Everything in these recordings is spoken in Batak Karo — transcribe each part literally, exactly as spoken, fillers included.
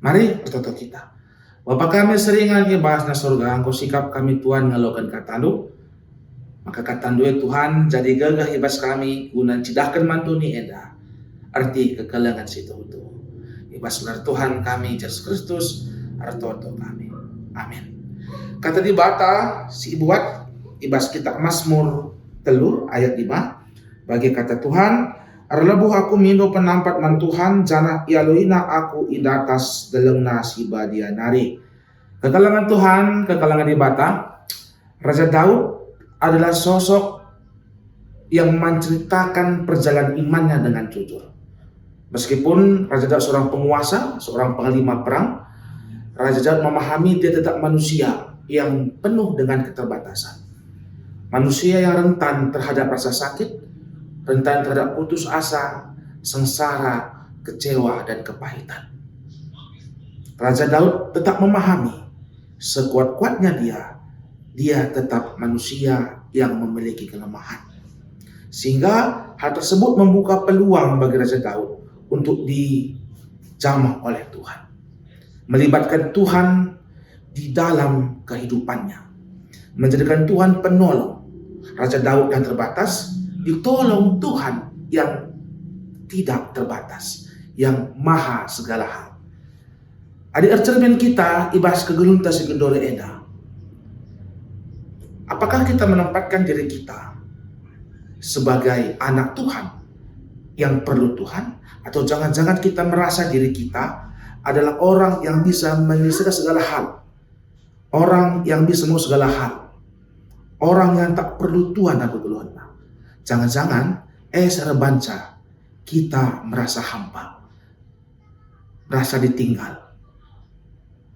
Mari ertoto kita. Bapa kami si ringan i bas nasa Surga, enggo sikap kami, Tuhan, ngaloken kataNdu. Maka kataNdu e, Tuhan, jadi gegeh i bas kami guna ncidahken man doni enda erti kekelengen si tuhu-tuhu. I bas gelar Tuhan kami, Jesus Kristus, ertoto kami. Amin. Kata Dibata si ibuat i bas Kitap Masmur telu ayat lima, bage kata Tuhan, "Erlebuh aku mindo penampat man Tuhan, janah ialoiNa aku i datas delengNa si badia nari." Kekelengen Tuhan, kekelengen Dibata, Raja Daud adalah sosok yang menceritakan perjalanan imannya dengan jujur. Meskipun Raja Daud seorang penguasa, seorang panglima perang, Raja Daud memahami dia tetap manusia yang penuh dengan keterbatasan. Manusia yang rentan terhadap rasa sakit, rentan terhadap putus asa, sengsara, kecewa, dan kepahitan. Raja Daud tetap memahami, sekuat-kuatnya dia, dia tetap manusia yang memiliki kelemahan. Sehingga hal tersebut membuka peluang bagi Raja Daud untuk dijamah oleh Tuhan. Melibatkan Tuhan di dalam kehidupannya. Menjadikan Tuhan penolong. Raja Daud yang terbatas ditolong Tuhan yang tidak terbatas, yang maha segala hal. Adi ercermin kita i bas kegeluhenta si genduari enda, apakah kita menempatkan diri kita sebagai anak Tuhan yang perlu Tuhan? Atau jangan-jangan kita merasa diri kita adalah orang yang bisa menyelesaikan segala hal, orang yang bisa mau segala hal, orang yang tak perlu Tuhan dalam kegeluhenta? Jangan-jangan, eh, erbahanca kita merasa hampa, merasa ditinggal.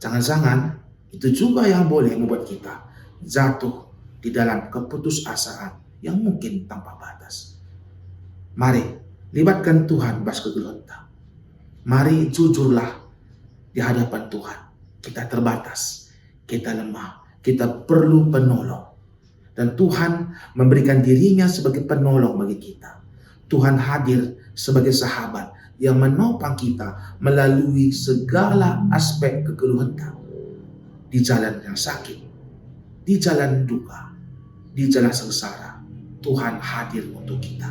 Jangan-jangan itu juga yang boleh membuat kita jatuh di dalam keputusasaan yang mungkin tanpa batas. Mari, libatkan Tuhan bas kegeluhenta. Mari, jujurlah di hadapan Tuhan. Kita terbatas, kita lemah, kita perlu penolong. Dan Tuhan memberikan diri-Nya sebagai penolong bagi kita. Tuhan hadir sebagai sahabat yang menopang kita melalui segala aspek kegeluhenta. Di jalan yang sakit, di jalan duka, di jalan sengsara, Tuhan hadir untuk kita.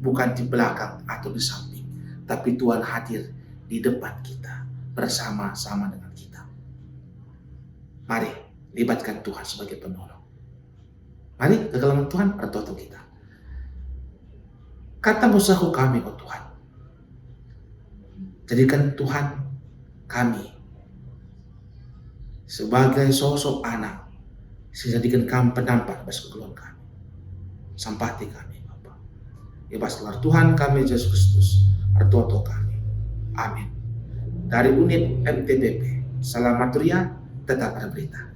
Bukan di belakang atau di samping, tapi Tuhan hadir di depan kita, bersama-sama dengan kita. Mari, libatkan Tuhan sebagai penolong. Mari, kekelengen Tuhan, ertoto kita. Kata musaku kami, o Tuhan. Jadikan Tuhan kami sebagai sosok anak si jadikan Kam penampat bas kegeluhen kami. Sampati kami, Bapa. I bas gelar Tuhan kami, Jesus Kristus, ertoto kami. Amin. Dari Unip M T P P, selamat ria, tetap berberita.